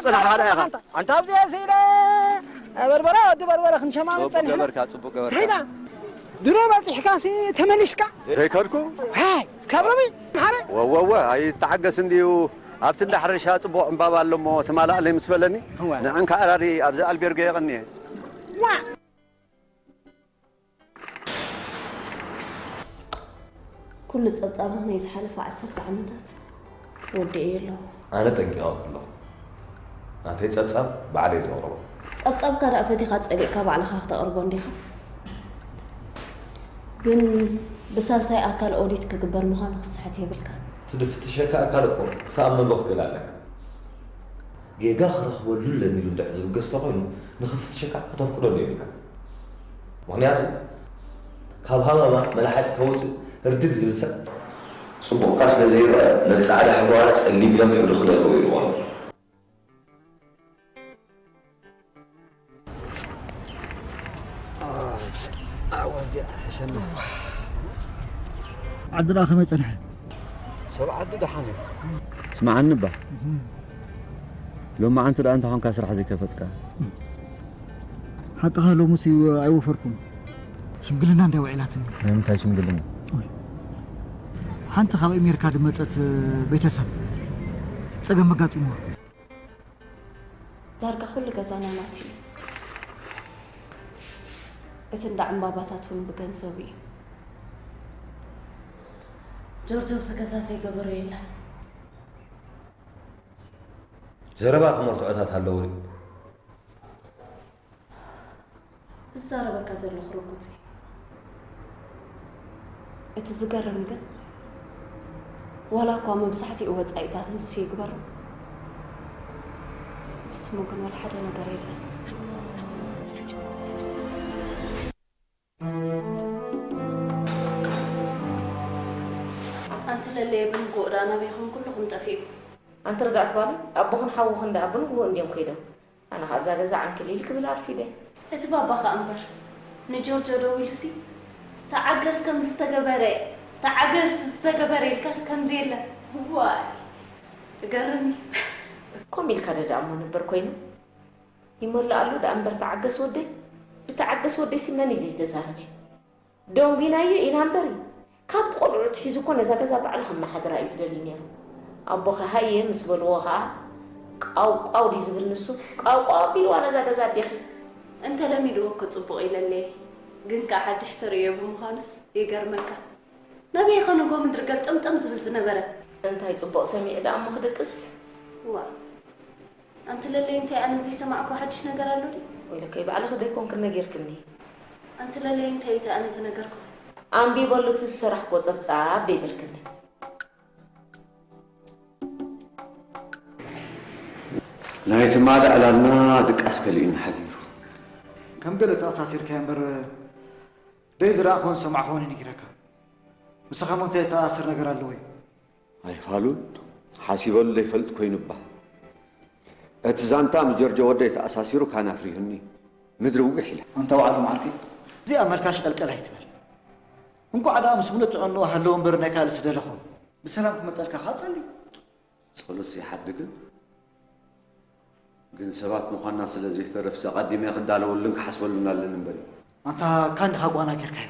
ጽናሕ ዋላ ኢኻ። ኣንታ ኣብዚ ስኢለ በርበረ፣ ወዲ በርበረ ክንሸማመት ጽቡቅ ጸኒሕና። ገበርካ፣ ጽቡቅ ገበርካ። ሄዳ ድሮ በጺሕካ ሲ ተመሊስካ? ዘይከድኩ? ሃይ፣ ካብ ሎሚ ምሓረ? ወወወ፣ ኣይተዓገስ እንድዩ። ኣብቲ እንዳ ሕርሻ ጽቡቅ ዕምባባ ኣሎ እሞ ትማላእለይ ምስ በለኒ፣ እዋ። ንዕን ከኣራሪ ኣብዚ ኣልቤርጎ የቐንየ። ዋ! ኩሉ ጸብጻባት ናይ ዝሓለፈ ዓሰርተ ዓመታት ወዲኤዮ ኣለኹ። ኣነ ጠንቂቐ ኣለኹ። ናተይ ጸብጻብ ባዕለይ ዘቕርቦ። ጸብጻብካ ደኣ ፈቲኻ ጸሊእካ ባዕልኻ ክተቕርቦ እንዲኻ። ግን ብሳልሳይ ኣካል ኦዲት ክግበር ምዃኑ ክስሕት የብልካን። እቲ ዝፍትሸካ ኣካል እኮ ክትኣምነሉ ክትክእል ኣለካ። ጌጋ ክረኽበሉ ኣለኒ ኢሉ እንድሕር ዝብገስ ተኾይኑ፣ ንኽፍትሸካ ከተፍቅደሉ የብልካን። ምኽንያቱ፣ ካብ ሃመማ መልሓስ ከውጽእ ህርድግ ዝብል ሰብ፣ ጽቡቕካ ስለ ዘይረኣ፣ ነቲ ጻዕዳ ሕብሪ ዋላ ጸሊም ኢሎም ክሕድኹ ዶ ይኽእሉ ይኸውን? ዓዋ እዚኣ ሕሸና። ዓዲ ደኣ ከመይ ጸንሐ? ሰብ ዓዲ ደሓን እዩ። ስምዓኒ እባ። እህ። ሎማዓንቲ ደኣ እንተ ኾንካ ስራሕ ዘይከፈትካ? ሓቅኻ ሎሙስ እዩ ኣይወፈርኩን። ሽምግልና እንድያ ውዒላትኒ። ናይ ምንታይ ሽምግልና? ኦይ። ሓንቲ ካብ ኣሜሪካ ዝመጸት ቤተሰብ ጸገም ኣጋጢምዋ። ዳርጋ ኩሉ ገዛና ናቱ እዩ። እቲ እንዳ ዕምባባታት እውን ብገንዘቡ እዩ። ጆርጆ ኣብዚ ገዛ ዘይገበሮ የለን። ዘረባ ክመርትዖታት ኣለዎ ድዩ? ዝዛረበካ ዘለኹ ርጉጽ እዩ። እቲ ዝገርም ግን፣ ዋላ እኳ መብዛሕትኡ ወጻኢታት ንሱ ይግበሮ፣ ብስሙ ግን ዋላ ሓደ ነገር የለን። ኣንቲ ለለየ፣ ብንግሆ ደኣ ናበይ ኹም ኩልኹም ጠፊእኩም? ኣንቲ ርግኣት ጓለይ፣ ኣቦኽን ሓውኽን ደኣ ብንግሆ እንድዮም ከይዶም። ኣነ ካብዛ ገዛ ዓንክሊል ክብል ኣርፊደ። እቲ ባባ ኸኣ እምበር፣ ንጆርጆ ደዊሉሲ፣ "ተዓገስ ከም ዝተገበረ፣ ተዓገስ ዝተገበረ" ኢልካስ ከምዚ የለ። ዋይ፣ እገርም እዩ። ከምኡ ኢልካ ዶ ደኣ እሞ ነበር ኮይኑ? ይመልኣሉ ደኣ እምበር ተዓገስ ወደይ። ብተዓገስ ወደይሲ መን እዩ ዘይተዛረበ? ደንጒናዮ ኢና እምበር፣ ካብ ቆልዑ ኣትሒዙ እኮ ነዛ ገዛ ባዕሉ ከመሓድራ እዩ ዝደሊ ነይሩ። ኣቦኺ ሃየ ምስ በልዎ ኸኣ፣ ቃው ቃው ድዩ ዝብል ንሱ? ቃው ቃው ኣቢልዋ ነዛ ገዛ ኣዴኺ። እንተለሚድዎ እኮ ጽቡቕ ኢለለየ፣ ግን ከኣ ሓድሽ ተርእዮ ብምዃኑስ ይገርመካ። ናበይ ኸ ንግሆ ምድሪ ገልጠምጠም ዝብል ዝነበረ? እንታይ ጽቡቕ ሰሚዑ ደኣ እሞ ክድቅስ? ዋእ። ኣንቲ ለለይ፣ እንታይ ኣነ ዘይሰማዕኩ ሓድሽ ነገር ኣሎ ድዩ? ወይለከይ፣ ባዕልኺ ዶ ኣይኮንክን ነጊርክኒ? ኣንቲ ለለይ፣ እንታይ እቲ ኣነ ዝነገርኩ? ኣንቢበሉ እቲ ዝሰራሕክዎ ጸብጻብ ዶ ኣይበልክኒ? ናይ ትማሊ ዕላልና ድቃስ ከሊኡኒ ሓዲሩ። ከም ገለ ተኣሳሲርካዮ እምበር፣ ደይ ዝረኣኹዎን ዝሰማዕኹዎን እዩ ነጊረካ። ንስኻ እሞ እንታይ ዝተኣሳስር ነገር ኣለዎ እዩ? ኣይፋሉን፣ ሓሲበሉ ዘይፈልጥ ኮይኑ እባ። እቲ ዛንታ ምስ ጀርጆ ወደይ ተኣሳሲሩ ካን ኣፍሪሁኒ፣ ምድሪ ውግሕ ኢላ። ኣንታ ዋዕሎም ዓርከይ፣ እዚኣ መልካ ሽቀልቀል ኣይትበል። እንቋዕ ደኣ ምስ ሙሉእ ጥዕንኡ ሃለወ እምበር ናይ ካልእስ ደለኹ። ብሰላም ክመጸልካ ከኣ ጸሊ። ጸሎትሲ ይሓድግን፣ ግን ሰባት ምዃንና ስለ ዘይተረፍሲ ኣቐዲመ ክዳለወሉን ክሓስበሉን ኣለኒ እምበር እዩ። ኣንታ ካን ዲኻ ጓና ጌርካዮ?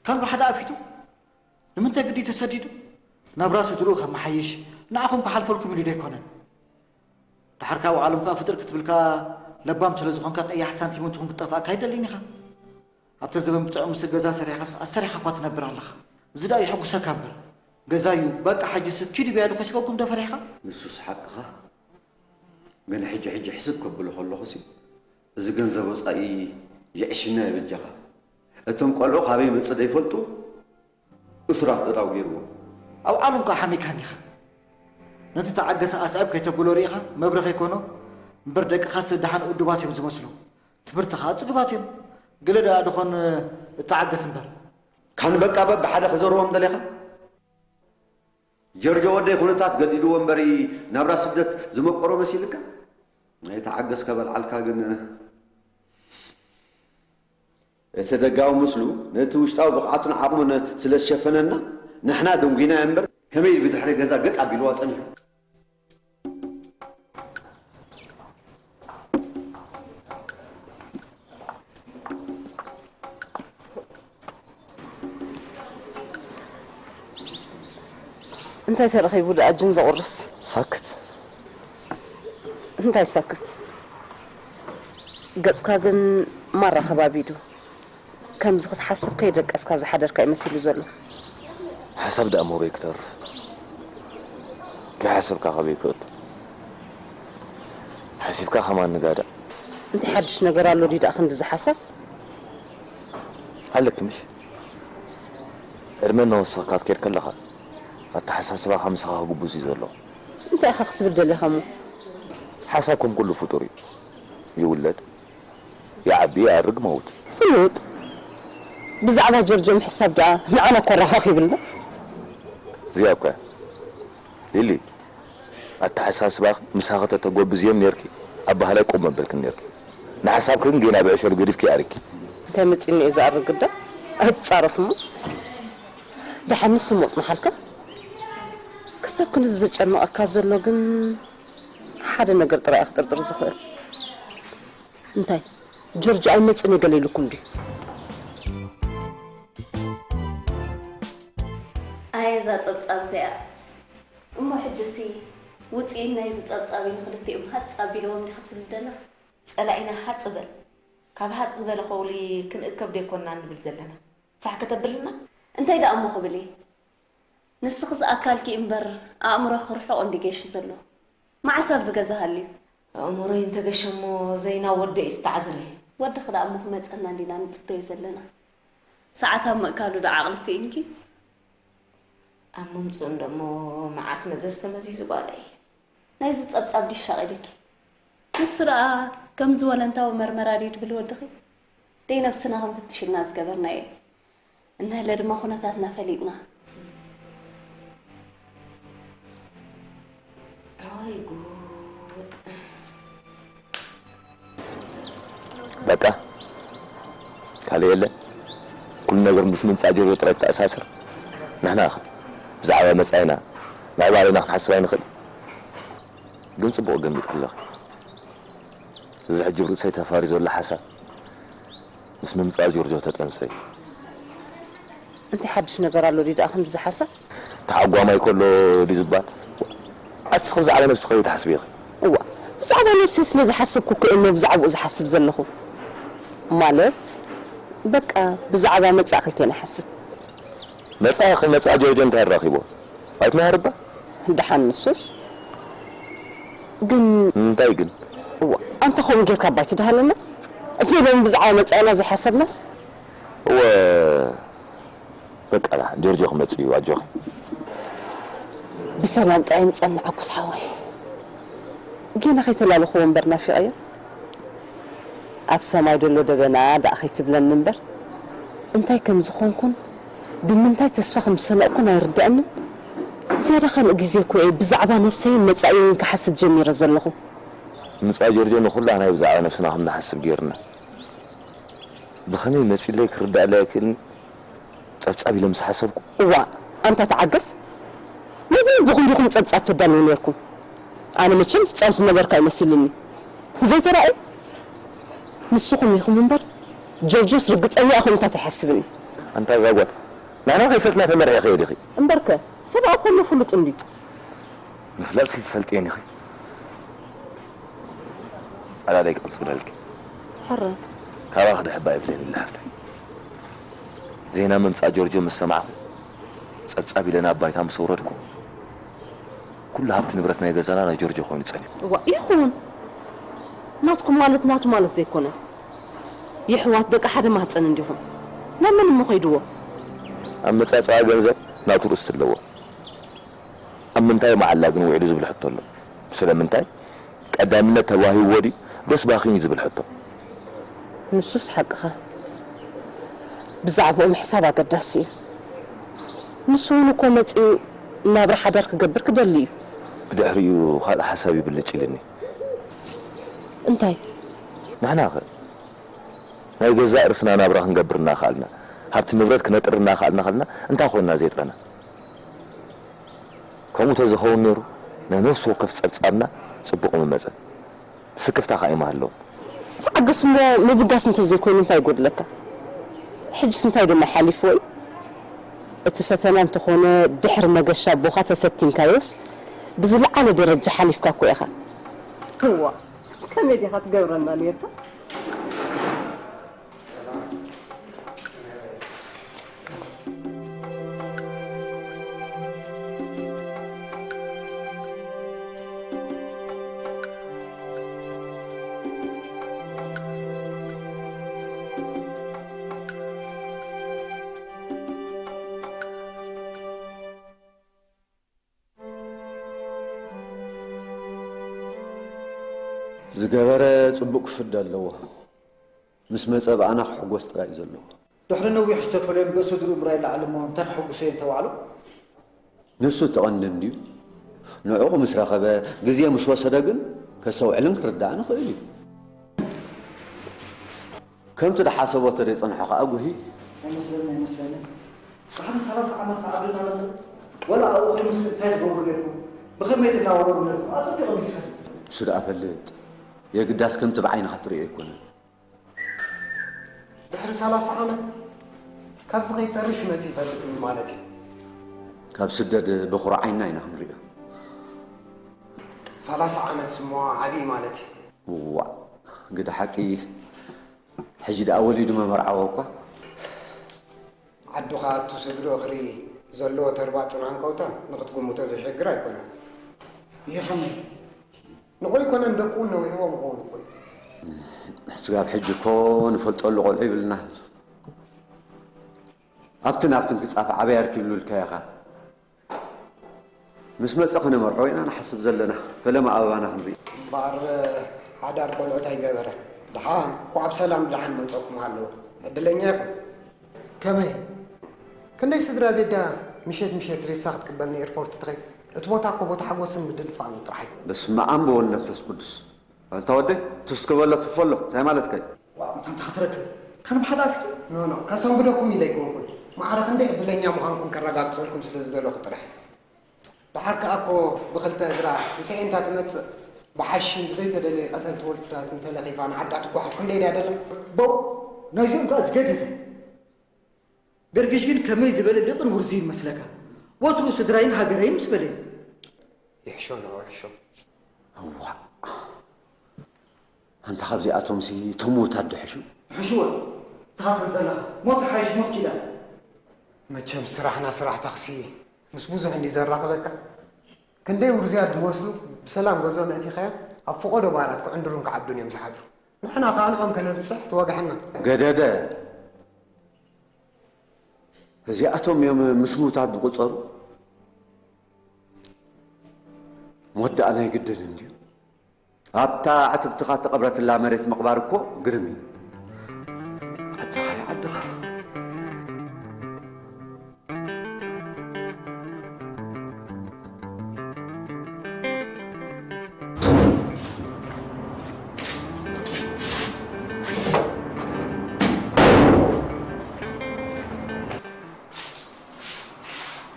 ካን ብሓደ ኣፊቱ? ንምንታይ ግዲ ተሰዲዱ? ናብራ ስድርኡ ከመሓይሽ፣ ንዓኹም ክሓልፈልኩም ኢሉ ዶ ኣይኮነን? ደሓር ካብ ዓለም ከኣ ፍጥር ክትብል ከኣ ለባም ስለ ዝኾንካ ቀያሕ ሳንቲም እውን ትኹን ክትጠፍኣካ ኣይደልን ኢኻ። ኣብቲ ዘበን ብጥዑም ምስ ገዛ ሰሪሕካስ ኣሰሪሕካ እኳ ትነብር ኣለኻ። እዚ ደኣ የሐጉሰካ እምበር። ገዛ እዩ፣ በቃ ሕጂስ ኪዱ ብያሉ ከሲበኩም ዶ ፈሪሕካ? ንሱስ ሓቅኻ። ግን ሕጂ ሕጂ ሕስብ ከብሎ ከለኹሲ፣ እዚ ገንዘብ ወጻኢ የዕሽና እዩ በጃኻ። እቶም ቆልዑ ካበይ ይመጽእ ዘይፈልጡ እሱራት እራው ገይርዎም። ኣብ ዓለም ከኣ ሓሚካ እንዲኻ። ነቲ ተዓገሰ ኣስዕብ ከይተብሎ ርኢኻ መብረ ከይኮኖ እምበር ደቅኻስ ደሓን እዱባት እዮም ዝመስሉ። ትምህርቲ ከኣ ጽጉባት እዮም። ገለ ደኣ ደኾን እተዓገስ እምበር። ካን በቃ በብሓደ ክዘርዎም ደሊኻ? ጀርጆ ወደይ ኩነታት ገዲድዎ እምበሪ ናብራ ስደት ዝመቀሮ መሲልካ? ኣይተዓገስ ከበልዓልካ ግን እቲ ደጋዊ ምስሉ ነቲ ውሽጣዊ ብቕዓቱን ዓቕሙን ስለ ዝሸፈነና ንሕና ደንጒናዮ እምበር ከመይ ብድሕሪ ገዛ ገጥ ኣቢልዋ ጸኒሑ? እንታይ ተረኺቡ ደኣ ጅን ዘቑርስ? ሳክት። እንታይ ሳክት? ገጽካ ግን ማራ ከባቢዱ። ከምዚ ክትሓስብ ከይደቀስካ ዝሓደርካ እዩ መሲሉ ዘሎ። ሓሳብ ደኣ ሞሮይ ክተርፍ። ከይሓሰብካ ካበይ ክእቱ? ሓሲብካ ከማን ንጋዳእ። እንታይ ሓድሽ ነገር ኣሎ ድዩ ደኣ ክንድዚ ሓሳብ? ኣለኪ ምሽ? ዕድመ እናወሰኽካ ትከይድ ከለኻ፣ ኣተሓሳስባኻ ምሳኻ ክጉብዝ እዩ ዘሎ። እንታይ ኢኻ ክትብል ደሊኻ እሞ? ሓሳብ ከም ኩሉ ፍጡር እዩ። ይውለድ፣ ይዓቢ፣ ይኣርግ፣ መውት። ፍሉጥ። ብዛዕባ ጀርጆ ምሕሳብ ደኣ ንዓና እኮ ኣረኻኺብልና። እዚኣ እኮ እያ። ሊሊ፣ ኣተሓሳስባኺ ምሳኺ ተተጎብዝዮም ኔርኪ፣ ኣባህላይ ቁም መበልክን ኔርኪ። ንሓሳብኪ ግን ጌና ብዕሸል ገዲፍኪ ኣሪኪ። እንታይ መጺኒ እየ ዝኣርግ ግዳ? ኣይትጻረፍ እሞ። ደሓን ንሱ ሞጽናሓልካ? ክሳብ ክንድዚ ዘጨንቐካ ዘሎ ግን ሓደ ነገር ጥራይ እየ ክጥርጥር ዝኽእል። እንታይ? ጆርጆ ኣይመጽእን እየ ገለ ኢሉኩም ድዩ? ኣየ እዛ ጸብጻብ እዚኣ። እሞ ሕጂሲ ውጽኢት ናይዚ ጸብጻብ እዩ ንኽልቲኦም ሃጽ ኣቢልዎም ዲኻ ትብል ዘለኻ? ጸላኢና ሃጽ በል። ካብ ሃጽ ዝበለ ከውሊ ክንእከብ ደይኮንና ንብል ዘለና። ፋሕ ከተብልና? እንታይ ደኣ እሞ ክብል እየ? ንስኺስ ኣካልኪ እምበር ኣእምሮኺ ርሑቕ እንዲ ጌሹ ዘሎ። መዓስ ኣብዚ ገዛ ሃልዩ? ኣእምሮይ እንተገሸ እሞ ዘይና ወደይ ዝተዓዝረ። ወድኺ ደኣ እሞ ክመጸና እንዲና ንጽበዮ ዘለና። ሰዓት ኣብ ምእካሉ ዶ ዓቕሊ ስኢንኪ? ኣብ ምምጽኡ እንዶ እሞ መዓት መዘዝ ተመዚዙ ጓለይ። ናይዚ ጸብጻብ ድዩ ሻቒልኪ? ንሱ ደኣ ከምዚ ወለንታዊ መርመራ ድዩ ትብሊ ወድኺ? ደይ ነብስና ክንፍትሽ ኢልና ዝገበርናዮ እዩ። እንሀለ ድማ ኩነታትና ፈሊጥና። ኣይ ጉድ። በቃ ካልእ የለን። ኩሉ ነገር ምስ ምምጻእ ጆርጆ ጥራይ ተኣሳስር። ንሕና ኸ ብዛዕባ መጻኢና ምዕባለና ክንሓስብ ኣይንኽእል? ግን ጽቡቕ ገሚትኪ ኣለኺ። እዚ ሕጂ ኣብ ርእሰይ ተፋሪ ዘሎ ሓሳብ ምስ ምምጻእ ጆርጆ ተጠንሰ እዩ። እንታይ ሓድሽ ነገር ኣሎ ድዩ ደኣ ክንድዚ ሓሳብ? ተዓጓማይ ከሎ ድዩ ዝባል? ኣስኺ ብዛዕባ ነብስኺ ከይትሓስቢ ኢኺ። እዋ፣ ብዛዕባ ነብሰይ ስለ ዝሓሰብኩ እኮ እየ እሞ ብዛዕባኡ ዝሓስብ ዘለኹ። ማለት፣ በቃ፣ ብዛዕባ መጻኢ ከይተንሓስብ። መጻኢ ኸ መጻኢ ጆርጆ እንታይ ኣራኺቦ? ኣይትምሃር እባ። ደሓን ንሱስ። ግን እንታይ ግን? እዋ፣ ኣንታ ከምኡ ጌርካ ባይ ትድሃለና? እዚ ሎሚ ብዛዕባ መጻኢና ዘይሓሰብናስ? እወ፣ በቃ ጆርጆ ክመጽእ እዩ፣ ኣጆኺ። ብሰላም ጥራይ ምጸና ዓኩስ ሓወይ። ጌና ከይተላለኽዎ እምበር ናፊቐዮ። ኣብ ሰማይ ደሎ ደበና ደኣ ከይትብለኒ እምበር፣ እንታይ ከም ዝኾንኩን ብምንታይ ተስፋ ከም ዝሰነቕኩን ኣይርድኣንን። ዝያዳ ካልእ ግዜ እኮ እየ ብዛዕባ ነብሰይን መጻኢየይን ክሓስብ ጀሚረ ዘለኹ። ምጻእ ጆርጆ ንኹላህና እዩ ብዛዕባ ነብስና ከም ንሓስብ ገይሩና። ብኸመይ መጺለይ ክርድኣለይ ኣይክእልን። ጸብጻብ ኢለ ምስ ሓሰብኩ። እዋ፣ ኣንታ ተዓገስ። ነብኡ ብኽንድኹም ጸብጻብ ተዳልዉ ነይርኩም። ኣነ መቸም ትጻወት ዝነበርካ እዩ መሲልኒ። ዘይተራእየ። ንስኹም ኢኹም እምበር፣ ጆርጆስ ርግጸኛ ኢኹም እንታይ ትሓስብኒ? ኣንታ እዛ ጓል፣ ንሕና ከይፈለጥና ተመርዒኺ ዲኺ? እምበርከ፣ ሰብኣዊ ከሎ ፍሉጥ እንድዩ። ምፍላጥሲ ትፈልጥየን ኢኺ። ኣላላይ ክቕጽለልኪ። ሕረ። ካባኺ ድሕባ የብለይን ኢለ ሓፍተይ። ዜና ምምጻእ ጆርጆ ምስ ሰማዕኹ፣ ጸብጻብ ኢለ ናብ ባይታ ምስ ኣውረድኩ፣ ኩሉ ሃብቲ ንብረት ናይ ገዛና ናይ ጆርጆ ኮይኑ ጸኒሑ። እዋ፣ ይኹን። ናትኩም ማለት ናቱ ማለት ዘይኮነ። የሕዋት ደቂ ሓደ ማህጸን እንዲኹም። ናብ መን እሞ ከይድዎ? ኣመጻጽኣ ገንዘብ ናቱ ርእስቲ ኣለዎ። ኣብ ምንታይ መዓላ ግን ውዒሉ ዝብል ሕቶ ኣሎ። ስለምንታይ ቀዳምነት ተዋሂብዎ ድዩ ዶስ ባኺን እዩ ዝብል ሕቶ? ንሱስ ሓቅኻ። ብዛዕባኡ ምሕሳብ ኣገዳሲ እዩ። ንሱ እውን እኮ መጺኡ ናብራ ሓዳር ክገብር ክደሊ እዩ። ብድሕሪኡ ካልእ ሓሳብ ይብልጭ ኢልኒ። እንታይ? ንሕና ኸ ናይ ገዛእ ርእስና ናብራ ክንገብር እናኸኣልና፣ ሃብቲ ንብረት ክነጥሪ እናኸኣልና ኸልና እንታይ ኾንና ዜጥረና? ከምኡ ተዝኸውን ነይሩ፣ ናይ ነፍሲ ወከፍ ጸብጻብና ጽቡቕ ምመጸ። ስክፍታ ኸኣ ኣይምሃለዎን። ተዓገስ እሞ ምብጋስ እንተዘይኮይኑ እንታይ ይጎድለካ? ሕጅስ እንታይ ደሞ ሓሊፍዎ እዩ? እቲ ፈተና እንተኾነ ድሕሪ መገሻ ኣቦኻ ተፈቲንካዮስ ብዝለዓለ ደረጃ ሓሊፍካ እኮ ኢኻ። እዋ፣ ከመይ ዲኻ ትገብረና ኔርካ? ዝገበረ ጽቡቕ ክፍደ ኣለዎ። ምስ መጸ ብኣና ክሕጎስ ጥራይ እዩ ዘለዎ። ድሕሪ ነዊሕ ዝተፈለዮም ገጽ ስድርኡ ምርኣይ ላዕሊ እሞ እንታይ ከሐጉሶ እየ እንተባዕሉ? ንሱ እቲ ቀንዲ እንድዩ። ንዕኡ ምስ ረኸበ፣ ግዜ ምስ ወሰደ ግን ከስተውዕልን ክርዳእን ይኽእል እዩ። ከምቲ ዝሓሰቦ ተደይጸንሖ ከኣ ጉሂ። ኣይመስለኒ፣ ኣይመስለኒ። ድሕሪ ሰላሳ ዓመት ንዓዱ እናመጸ፣ ወላ ኣብኡ ኮይኑስ እንታይ ትገብሩ ነይርኩም? ብኸመይ ትናበሩ ነይርኩም? ኣጸቢቑ እንድዩ ዝፈልጥ። ንሱ ደኣ ፈልጥ። የግዳስ ከምቲ ብዓይንኻ ትርእዮ ኣይኮነን። ድሕሪ ሰላሳ ዓመት ካብዚ ከይጠርሽ መጺ ይፈልጥ እዩ ማለት እዩ። ካብ ስደድ ብኹሩ ዓይንና ኢና ክንርእዮ። ሰላሳ ዓመት ስሞ ዓብዪ ማለት እዩ። ዋእ፣ ግደ ሓቂ። ሕጂ ደኣ ወሊዱ መመርዓዎ እኳ። ዓዱ ክኣቱ ስድርኡ ክርኢ ዘለዎ ተርባጽን ሃንቀውታን ንኽትግምቶ ዘሸግር ኣይኮነን። ይኸመይ? ንዑ ኣይኮነን ደቁ እውን ነዊሕዎም ይኸውን እኮ እዩ። ስጋብ ሕጂ እኮ ንፈልጠሉ ቆልዑ ይብልናን። ኣብትን ኣብትን ክጻፍ ዓበይ ኣርኪብሉ ኢልካዮ ኢኻ። ምስ መጸ ክነመርዖ ኢና ንሓስብ ዘለና። ፈለማ ኣበባና ክንርኢ። እምበኣር ሓዳር ቆልዑት ኣይገበረ። ደሓን እኳ ኣብ ሰላም ደሓን መጸኩም ኣለዉ። ዕድለኛ ኢኹም። ከመይ? ክንደይ ስድራ ቤት ደኣ ምሸት ምሸት ሬሳ ክትቅበል ንኤርፖርት ትኸይድ? እቲ ቦታ እኮ ቦታ ሓጎስን ምድንፋዕን ጥራሕ ኣይኮነን። በስመ ኣብ ወወልድ ወመንፈስ ቅዱስ። ኣንታ ወደይ፣ ትስኪ በሎ ትፈሎ፣ እንታይ ማለትካ እዩ? ዋእ፣ መታን ተኽትረክብ። ከም ሓደ ኣፊቱ? ኖ፣ ኖ፣ ከሰንብደኩም ኢለ ኣይኮንኩን። ማዕረ ክንደይ ዕድለኛ ምዃንኩም ከረጋግጸልኩም ስለ ዝደለኹ ጥራሕ። ደሓር ከኣ እኮ ብኽልተ እግራ ምስ ኣዒንታ ትመጽእ፣ ብሓሽን ብዘይተደለየ ቀተልቲ ወልፍታት እንተለኺፋ ንዓዳ ትጓሓፍ ክንደይ ድያ ደላ? በው፣ ናይዚኦም ከኣ ዝገደደ። ገርግሽ ግን ከመይ ዝበለ ሊቕን ውርዙይን መስለካ? ወትሩ ስድራይን ሃገረይን ምስ በለ እዩ። ይሕሾ ንዑ፣ ይሕሾ። እዋእ። ኣንታ ካብዚኣቶምሲ እቶም ምዉታት ዶ ሕሹ? ሕሹ ወይ? ትኻፈል ዘለኻ። ሞት ሓይሽ ሞት ኪዳን። መቸም ስራሕና ስራሕ ታኽሲ ምስ ብዙሕ እንዲ ዘራኽበካ። ክንደይ ውርዙያት ዝመስሉ ብሰላም ገዝኦም ኣእቲኻዮም ኣብ ፈቖዶ ባራት ክዕንድሩን ክዓብዱን እዮም ዝሓድሩ። ንሕና ከኣ ንዖም ከነብጽሕ ተዋጋሕና። ገደደ። እዚኣቶም እዮም ምስ ምዉታት ዝቑጸሩ? ሞት ደኣ ናይ ግድን እንድዩ። ኣብታ ኣዕትብትኻ እተቐብረትላ መሬት ምቕባር እኮ ግርም እዩ። ዓድኻ እዩ ዓድኻ።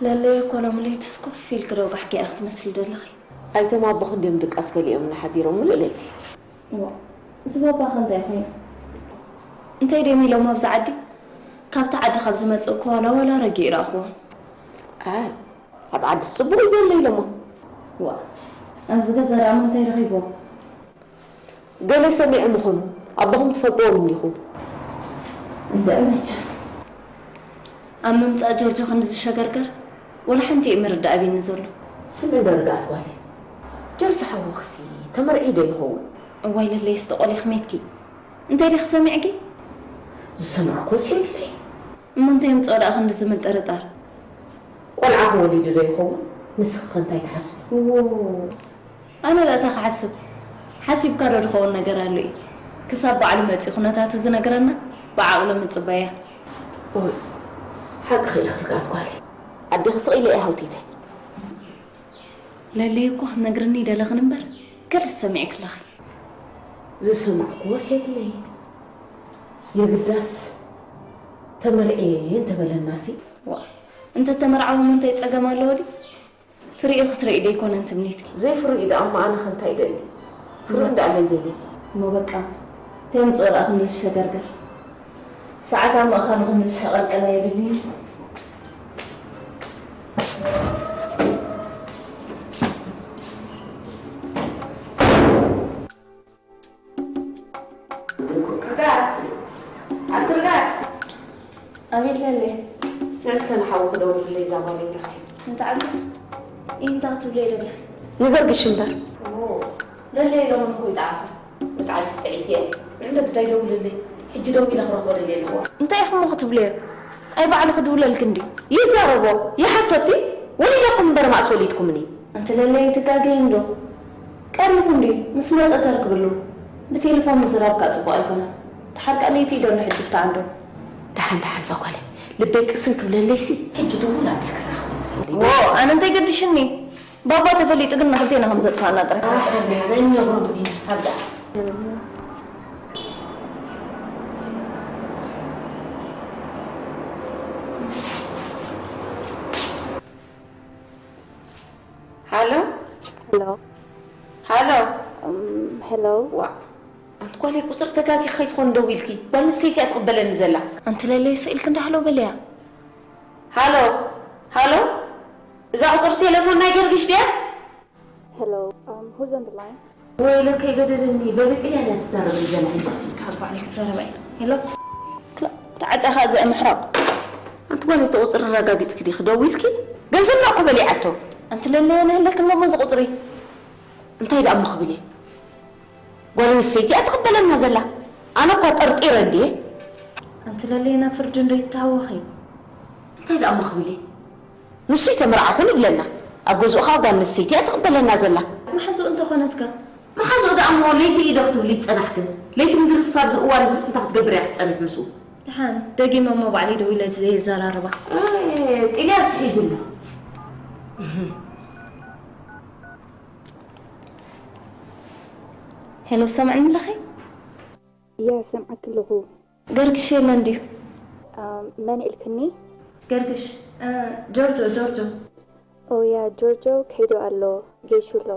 ለለየ እኮ ሎሚ ለይትስ ኮፍ ኢልኪ ዶ ጋሕጊኣ ክትመስሊ ዘለኺ? ኣይቶም ኣቦኺ እንድዮም ድቃስ ገሊኦም እናሓዲሮም ምሉእ ለይቲ። እዋ፣ እዚ ባባኸ እንታይ ኮይኑ? እንታይ ድዮም ኢሎም ኣብዚ ዓዲ? ካብቲ ዓዲ ካብ ዝመጽእ እኮ ዋላ ዋላ ረጊኡ ይረኣኽዎን። ኣይ፣ ኣብ ዓድስ ጽቡቕ እዩ ዘሎ ኢሎሞ። ዋ፣ ኣብዚ ገዛ ደኣ እንታይ ረኺብዎም? ገለ ሰሚዑ ምኾኑ፣ ኣቦኹም ትፈልጥዎም እንዲኹም። እንድዒ መቸም። ኣብ ምምጻእ ጆርጆ ክንዲ ዝሸገርገር፣ ወላ ሓንቲ እዩ ምርዳእ ኣቢኒ ዘሎ። ስምዒ ዶ ርግኣት ጓለይ? ጆርጆ ሓውኽሲ ተመርዕዩ ዶ ይኸውን? እዋይ ለለየ ስተቖልየ ክሜትኪ። እንታይ ዲኺ ሰሚዕኪ? ዝሰማዕኩዎስ የብለይ። እሞ እንታይ የምጽኦ ደኣ ክንዲ ዝምንጥርጣር? ቆልዓ ክወሊዱ ዶ ይኸውን? ንስኺ ከ እንታይ ትሓስቢ? እዎ። ኣነ ደኣ እንታይ ክሓስብ? ሓሲብካ ዶ ዝኸውን ነገር ኣሎ እዩ? ክሳብ ባዕሉ መጺኡ ኩነታቱ ዝነግረና ብዓቕሉ ምጽባያ። እዋይ፣ ሓቅኺ ኢኺ ርግኣት ጓለይ። ኣዴኺ ስቕ ኢለ እየ ሃውቲተይ። ለለይ እኮ ክትነግርኒ ይደለኽን እምበር፣ ገለስ ሰሚዕኪ ኣለኺ። ዝሰማዕኩዎስ የብለይ። የግዳስ ተመርዕየ እንተበለናሲ? ዋ፣ እንተ ተመርዓወ እሞ እንታይ ጸገም ኣለዎ ድዩ? ፍሪኡ ክትርኢ ደይኮነን ትምኒትኪ? ዘይፍሪኡ ደኣ እሞ ኣነኸ እንታይ ይደሊ? ፍሪኡ እንዳ ኣለልየለይ። እሞ በቃ፣ እንታይ ምጽኦ ደኣ ክንዲ ዝሸገርገር? ሰዓት ኣብ ምእኻሉ ክንዲ ዝሸቐልቀላ የብልኒ። ኣቤት ለለ። እስከ ንሓዊ ክደውልለይ እዛ ጓለይ ብርኽቲ። እንተ ዓግስ። እንታይ ክትብለይ ደሊኺ? ንገርግሽ እምበር። ኦ፣ ለለ ሎሚ እኮ ይጠዓኸ። ብጣዕሲ ጥዕይቲ እየ። ንዕንተ ግዳይ ደውልለይ። ሕጂ ደዊለ ክረኽቦ ደልየ ኣለኹ። እንታይ ኢኹም ክትብልዮ? ኣይ ባዕሉ ክድውለልኪ እንድዩ። ይዛረቦ፣ ይሓቶ እቲ። ወሊደኩም እምበር ማእስ ወሊድኩምኒ። ኣንቲ ለለይ ትጋገይ እንዶ። ቀሪቡ እንድዩ፣ ምስ መጸ ተርክብሉ። ብቴሌፎን ምዝራብ ከኣ ጽቡቕ ኣይኮነን። ድሓር ከኣ ለይቲ እዩ ደሎ ሕጂ ብታዕ እንዶ። ደሓን ደሓን እዛ ጓለይ፣ ልበይ ቅስን ክብለለይሲ። ሕጂ ድውል ኣቢልካ ራኽበኒ እዛ ጓለይ። ዎ፣ ኣነ እንታይ ገዲሽኒ? ባባ ተፈሊጡ ግን ንኽልቴና ከም ዘጥፋእና ጥራይ። ኣሓ፣ ደሓን ኣይንነግሮምን ኢና፣ ሃብዳ። ሃሎ? ሄሎ። ሃሎ? እም፣ ሄሎ? ዋ፣ ኣንቲ ጓለይ ቁጽሪ ተጋጊ ከይትኾን ደው ኢልኪ። ጓል ኣንስተይቲ እያ ትቕበለኒ ዘላ። ኣንቲ ለለይ ስኢልኪ እንዳ ሃሎ በልያ። ሃሎ? ሃሎ? እዛ ቁጽሪ ቴሌፎን ናይ ገርግሽ ድያ? Hello, um, who's on the line? ወይለከ ይገደደኒ፣ በሊ ጥልያን እያ ትዛረበኒ ዘላ ሕጂ። እስካ ባዕለይ ክዛረባ እየ። ሄሎ? ክላ-፣ ተዓጻኻ ዘእምሕራቕ። ኣንቲ ጓል እቲ ቁጽሪ ኣረጋጊጽኪ ዲኺ ደዊልኪ? ገንዘብና እኮ በሊዓቶ። ኣንቲ ለለየ ንህለክ እሞ እዚ ቁጽሪ። እንታይ ደኣ እሞ ክብል እየ? ጓል ኣንስተይቲ እያ ትቕበለና ዘላ። ኣነ እኳ ጠርጢረ እንድየ። ኣንቲ ለለየ ናብ ፍርዲ እንዶ ይተሃወኺ? እንታይ ደኣ እሞ ክብል እየ? ንሱ ይተመርዓኹ ንብለና። ኣብ ገዝኡ ኸኣ ጓል ኣንስተይቲ እያ ትቕበለና ዘላ። መሓዝኡ እንተኾነትከ? መሓዝኡ ደኣ እሞ ለይቲ ኢደ ክትብሊ ይጸናሕክን። ለይቲ ምድሪ ክሳብ እዚ እዋን እዚስ እንታይ ክትገብር እያ ክትጸንሕ ምስኡ? ደሓን፣ ደጊመ እሞ ባዕለይ ደዊለ ዘየዘራርባ። እ፣ ጥልያን ስሒዙ ኣሎ። ሄሎ፣ ትሰምዕኒ ኣለኺ? ያ፣ ሰምዓኪ ኣለኹ። ገርግሽ የለን ድዩ? አ፣ መን ኢልክኒ? ገርግሽ፣ እ፣ ጆርጆ፣ ጆርጆ። ኦ ያ፣ ጆርጆ ከይዱ ኣሎ፣ ጌሹ ኣሎ።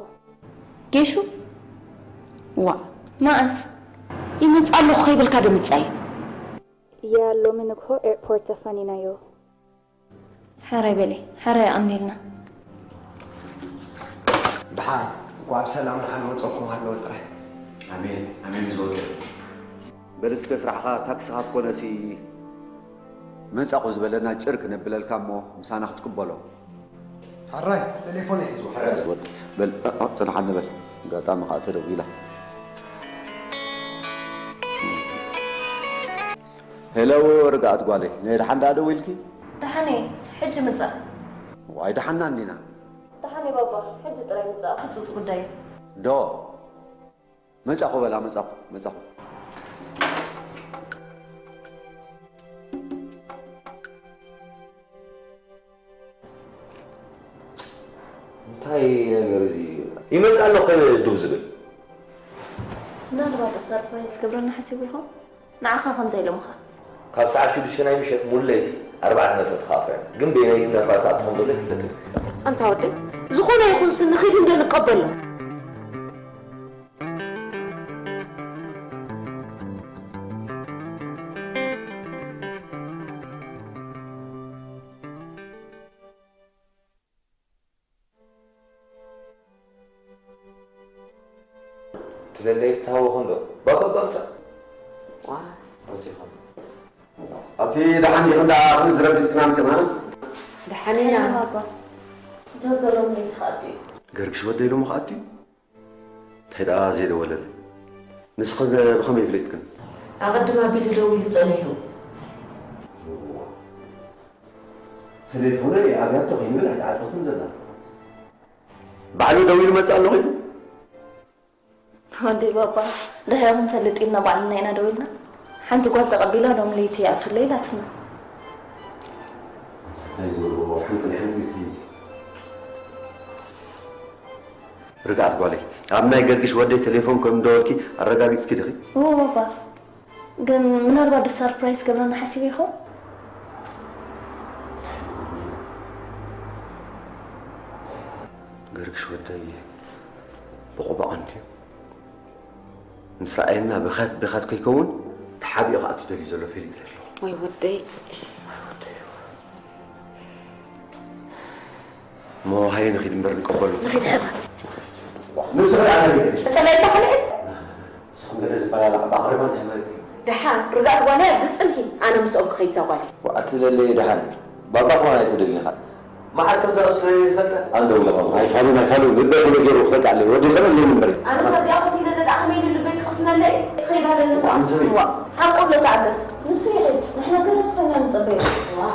ጌሹ? ዋ፣ መኣስ? ይመጽእ ኣለኹ ከይበልካ ዶ ምጻይ? ያ፣ ሎሚ ንግሆ ኤርፖርት ተፋኒናዮ። ሕራይ በሊ፣ ሕራይ የቐንየልና። ደሓን፣ እንኳዕ ብሰላም ደሓን መጸኩም ሃለወ ጥራይ። ኣሜን፣ ኣሜን ዝወደ። በል እስከ ስራሕኻ ታክሲ ካብ ኮነሲ መጻኹ ዝበለና ጭር ክነብለልካ እሞ ምሳና ክትቅበሎ። ሕራይ፣ ቴሌፎን ይሕዝዋ። ሕራይ ዝወደ። በል፣ እ፣ እ፣ ጽንሓኒ በል። ኣጋጣሚ ኸኣ ተደዊላ። ሄሎ፣ ርግኣት ጓለይ፣ ናይ ደሓን ደኣ ደዊልኪ? ደሓን እየ፣ ሕጂ ምጻእ። ዋይ፣ ደሓንና እንዲና። ደሓን እየ ባባ፣ ሕጂ ጥራይ ምጻእ፣ ህጹጽ ጉዳይ እዩ። ዶ? መጻኹ በላ፣ መጻኹ፣ መጻኹ። እንታይ ነገር እዚ? ይመጽእ ኣሎ ኮይኑ ድው ዝብል። ምናልባት ዶ ሰርፕራይዝ ክገብረና ሓሲቡ ይኸውን? ንዓኻ ከምታ ኢሎምኻ። ካብ ሰዓት ሽዱሽተ ናይ ምሸት ሙሉ ለይቲ ኣርባዕተ ነፈርቲ ክኣትዋ እየን። ግን በየነይቲ ነፋሪት ክኣቱ ከም ዘሎ ኣይፍለጥን እዩ። ኣንታ ወደይ፣ ዝኾነ ይኹን ስኒ ኺድ እንዶ ንቀበሎ። ትለለይ ትሃወኹ እንዶ። ባባ፣ ባባ፣ ምጻእ። ዋ። ኣውጺእኻ። ኣቲ ደሓን ዲኹም ደኣ፣ ክንዝረብ ሒዝክና መጺእና? ደሓን ኢና። ደሓን ባባ። ጆርጆ ሎሚ ለይቲ ክኣቱ እዩ። ገርግሽ ወደይ ሎሚ ክኣቱ እዩ? እንታይ ደኣ ዘይደወለለይ? ንስኽን ብኸመይ ፈሊጥክን? ኣቐድም ኣቢሉ ደዊሉ ጸኒሑ። ቴሌፎነይ ኣብያቶ ከይንብል ኣይተዓጸወትን ዘላ። ባዕሉ ደዊሉ መጽእ ኣለኹ ኢሉ? ወደይ ባባ፣ ድሕሪኹም ፈልጥ ኢልና ባዕልና ኢና ደዊልና። ሓንቲ ጓል ተቐቢላ ሎም ለይቲ ይኣቱለይ ኢላትና። እንታይ ዝብልዎ፣ ሕንቅል ሕንቅል ትይዝ። ርግኣት ጓለይ፣ ኣብ ናይ ገርግሽ ወደይ ቴሌፎን ከም ደወልኪ ኣረጋጊጽኪ ዲኺ? እዎ ባባ፣ ግን ምናልባት ዶ ሰርፕራይዝ ክገብረና ሓሲቡ ይኸውን? ገርግሽ ወደይ ብቑባቕ እንድዩ። ምስ ረኣየና ብኸት ብኸት ከይከውን ተሓቢኡ ክኣቱ ደልዩ ዘሎ ፈሊጠ ኣለኹ። ወይ ወደይ። እሞ ሃየ ንኺድ እምበር ንቀበሎ። ንኺድ ሕራ። ንስኺ ደኣ መን ኢኺ? ጸላኢካ ከልዕል? ንስኹም ገለ ዝበላላዕ ብኣቕረባ እንታይ ማለት እዩ? ደሓን ርግኣት ጓለይ ኣብዚ ጽንሒ፣ ኣነ ምስኦም ክኸይድ እዛ ጓለይ። ኣቲ ለለየ ደሓን ባባ ክኾን ኣይትደልኻ። መዓስ ከም ዘቕስረ ይፈልጠ? ኣንደውለ ቐብሮ። ኣይፋሉን ኣይፋሉን፣ ልበይ ተበገሩ ክፈልጥ ኣለኒ። ወዲ ይኽእል ኣለኒ እምበሪ። ኣነስ ኣብዚኣ ኮፍ ኢለ ደኣ ከመይ ኢሉ ልበይ ክቕስነለይ? ክኸይድ ኣለኒ። ዋዕ፣ ንሰበይ። ዋዕ፣ ሓቁ ኣሎ ተዓገስ። ንሱ ይኸይድ፣ ንሕና ገለ ብሰብና ንጸበዮ። ዋዕ።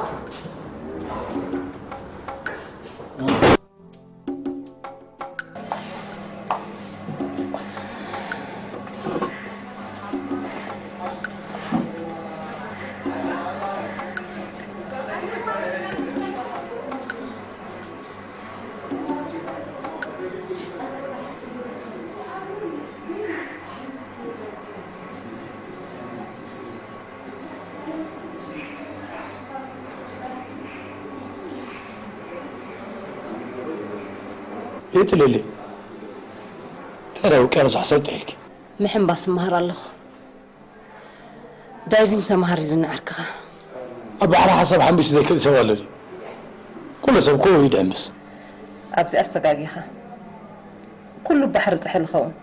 የትልሊ እንታይ ደኣ ውቅያኖስ ሓሳብ ጥሒልኪ? ምሕንባስ እመሃር ኣለኹ። ዳይቪንግ ተመሃር ኢሉኒ ዓርክኻ። ኣብ ባሕሪ ሓሳብ ሓንቢሱ ዘይክእል ሰብ ኣሎ ድዩ? ኩሉ ሰብ ኮ ይድሕምስ። ኣብዚኣስ ተጋጊኻ። ኩሉ ባሕሪ ጥሒል ይኸውን።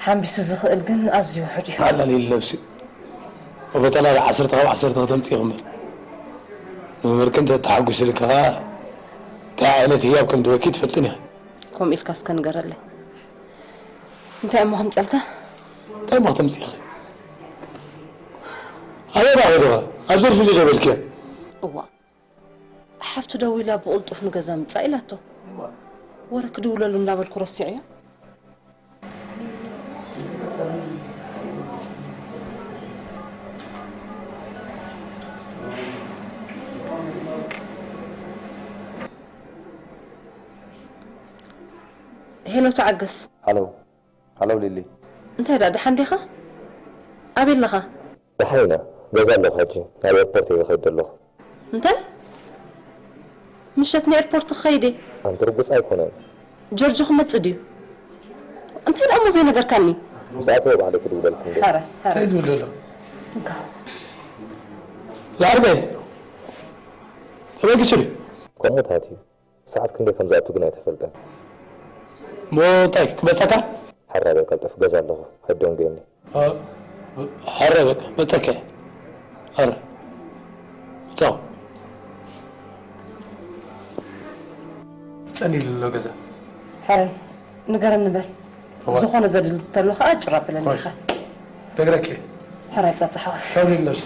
ሓንቢሱ ዝኽእል ግን ኣዝዩ ውሑድ እዩ። ሓላል ኢሉ ነብሲ። ወፈተላ ዓሰርተ ካብ ዓሰርተ ከተምጽኢ እምበር። መምህርክን ተተሓጒስልኪ ኸኣ እንታይ ዓይነት ህያብ ከም ዝበኪ ትፈልጥን ኢኺ። ከምኡ ኢልካ እስከ ንገረለይ። እንታይ እሞ ከምጸልካ? እንታይ እሞ ከተምጽኢኺ? ኣበይ ደኣ ኸይድኻ? ኣብ ዘርፊ ዶ በልክዮ? እዋ። ሓፍቱ ደዊላ ብቕልጡፍ ንገዛ ምጻእ ኢላቶ። ወረ ክድውለሉ እንዳበልኩ ረሲዐዮ። ሄሎ ተዓገስ። ሃሎ። ሃሎ ሊሊ። እንታይ ደኣ ደሓን ዲኻ? ኣበይ ኣለኻ? ደሓን ኢና። ገዛ ኣለኹ ሕጂ። ናብ ኤርፖርት እየ ዝኸይድ ዘለኹ። እንታይ? ምሸት ንኤርፖርት ክኸይድ እየ። ኣንቲ ርጉጽ ኣይኮነን። ጆርጆ ክመጽእ ድዩ? እንታይ ደኣ እሞ ዘይነገርካኒ? ምስ ኣተወ ባዕለይ ክድውለልኩም ድየ? ሐረ፣ ሐረ። እንታይ ዝብል ዘሎ? እንካ። ላርገ። ተበጊሱ ድዩ? ከምኡ ታትዩ። ሰዓት ክንደይ ከም ዝኣቱ ግን ኣይተፈልጠን። እሞ እንታይ ክመጸካ? ሓራይ በል ቀልጠፍ፣ ገዛ ኣለኹ፣ ኣይደንጉየኒ። እ፣ ሓራይ በቃ፣ መጸከ። ኣረ፣ መጻኹ። ጸኒሉ ኣሎ ገዛ። ሕራይ፣ ንገረኒ በል። እዋ። ዝኾነ ዘድሊ ተሎ ኸኣ ጭር ኣብለኒ ቆይ። ኢኻ። ነግረኪ። ሕራይ ጸጸ ሓወይ። ተውሊል ነብሲ።